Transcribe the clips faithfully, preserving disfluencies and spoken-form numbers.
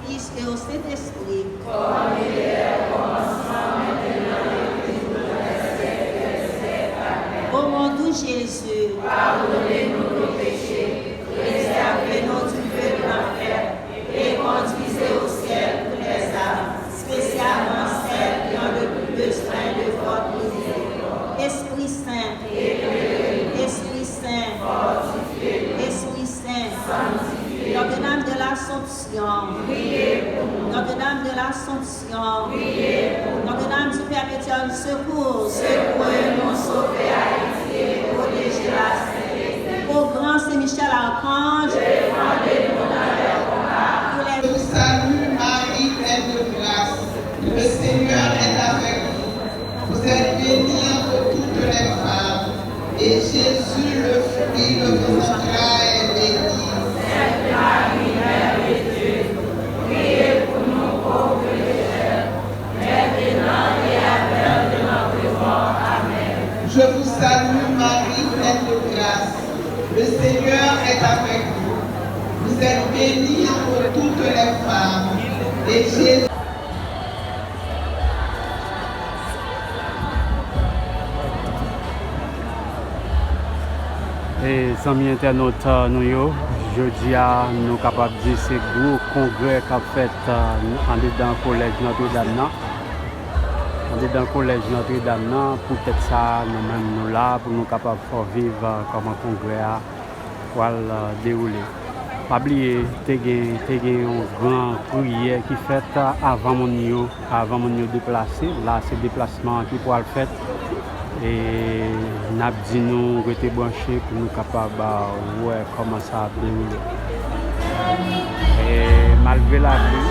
Fis e o Sentespri. Kòm li te ye o kòmansman, mentenan, e toujou, nan syèk dè syèk. Amèn. O non de Jezi. Padone nou nos péchés, préservez-nous du feu de l'enfer, et conduisez au ciel toutes les âmes, spécialement celles qui ont le plus besoin de votre miséricorde. Espri Sen. Espri Sen. Espri Sen. Notre-Dame de l'Assomption. Notre-Dame de l'Assomption. Notre-Dame du Perpétuel Secours. Secouez-nous, sauvez Haïti et protégez la Sainte-Église. Ô grand Saint Michel Archange, défendez-nous dans les combats. Je vous salue, Marie, pleine de grâce. Le Seigneur est avec vous. Vous êtes bénie entre toutes les femmes, et Jésus, le fruit de vos entrailles, est béni. Je vous salue, Marie, pleine de grâce. Le Seigneur est avec vous. Vous êtes bénie entre toutes les femmes, et Jésus. E zanmi entènot, uh, nou yo, jodi a nou kapab di se gwo kongrè k ap fèt, uh, andedan kolèj Nòtredam nan. Andedan kolèj Nòtredam nan, poutèt sa, nou menm nou la pou nou kapab fè w viv, uh, kòman kongrè a pral, uh, dewoule. Pa bliye, te gen, te gen yon gran priyè ki fèt, uh, avan moun yo, avan moun yo deplase. La, se deplasman an ki pral fèt. E n ap di nou rete branche pou nou kapab, uh, wè kòman sa ap dewoule. E malgre lapli,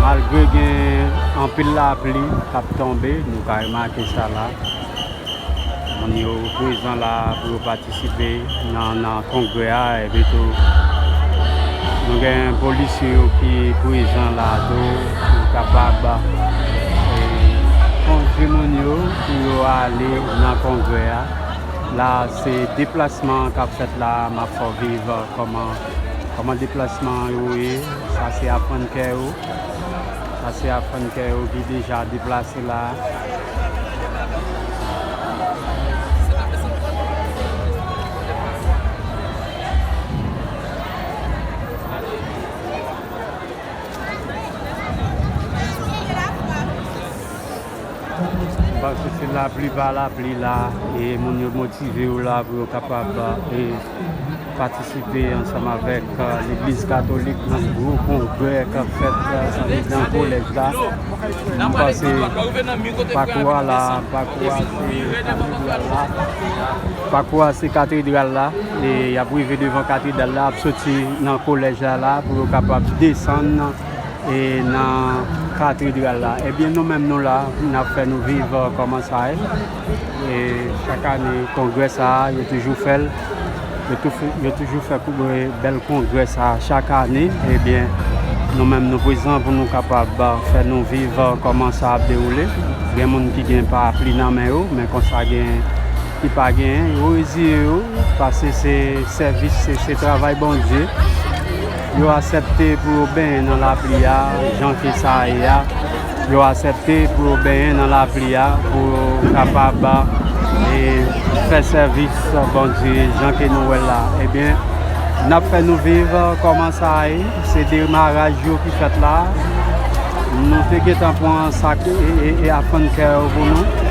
malgre gen anpil lapli k ap tonbe, nou ka remake sa la. Moun yo prezan la pou yo patisipe nan, nan kongrè a, epi tou nou gen polisye yo ki prezan la tou, pou kapab, e, kondui moun yo pou yo ale nan kongrè a. La, se deplasman k ap fèt la, m ap fè w viv kòman, kòman deplasman yo ye. Sa se afrannkè yo. Sa se afrannkè yo ki deja deplase la. Paske se lapli pa lapli la, e moun yo motive yo la pou yo kapab, e, patisipe ansanm avèk, e, legliz katolik nan gwo kongrè k ap fèt, e, andedan kolèj la. M panse pakou a la, pakou a se katedral la, pakou a se katedral la, e y ap rive devan katedral la, ap soti nan kolèj la la pou yo kapab desann e nan katedral la. Ebyen, nou menm nou la, n ap fè nou viv, e, kòman sa ye. E chak ane, kongrè sa a, yo toujou fè l. Yo tou fè, yo toujou fè kou-, e, bèl kongrè sa a chak ane. Ebyen, nou menm nou prezan pou nou kapab, e, fè nou viv, e, kòman sa ap dewoule. Gen moun ki gen parapli nan men yo, men konsa gen ki pa genyen, yo reziye yo, paske se sèvis, se, se travay Bondye. Yo aksepte pou yo benyen nan lapli a, jan ke sa ye a. Yo aksepte pou yo benyen nan lapli a, pou yo kapab, e, fè sèvis Bondye, jan ke nou wè l la. Ebyen, n ap fè nou viv kòman sa ye. Se demaraj yo ki fèt la. Nou te gentan pran sa k, e, e, e, afrannkè yo pou nou.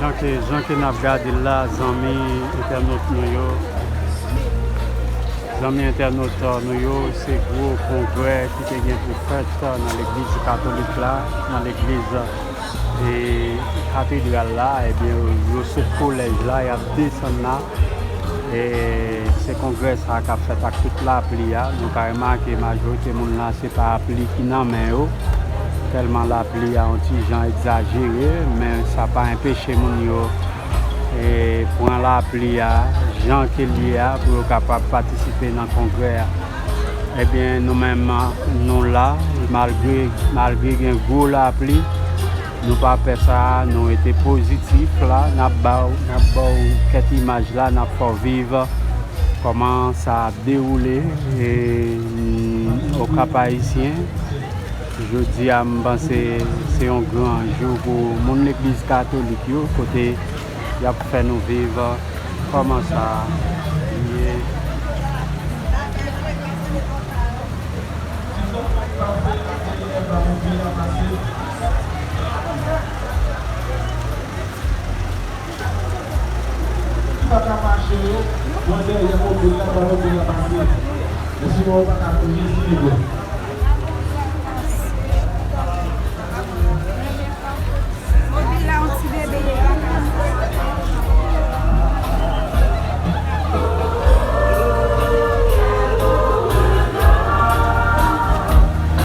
Jan ke, jan ke n ap gade l la, zanmi entènot nou yo, zanmi entènot nou yo, se gwo kongrè ki te gen pou fèt nan legliz katolik la, nan legliz, e, katedral la, ebyen, yo sot kolèj la, y ap desann la. E se kongrè sa a k ap fèt ak tout lapli a. Nou ka remake majorite moun la, se parapli ki nan men yo. Tèlman lapli a yon ti jan egzajere, men sa pa enpeche moun yo, e, pran lapli a jan ke l ye a pou yo kapab patisipe nan kongrè a. Ebyen, nou menm, nou la, malgre, malgre gen gwo lapli, nou pa pè sa, nou rete pozitif la, n ap ba w, n ap ba w kèk imaj la, n ap fè w viv kòman sa ap dewoule, e, mm, o Kap Ayisyen. Jodi a, m panse se yon gran jou pou moun legliz katolik yo, kote y ap fè nou viv kòman sa ye. Ki pa ka mache yo, pran dèyè mobil la, ban mobil la pase. Men sinon, yo pa ka kouri, si li bon.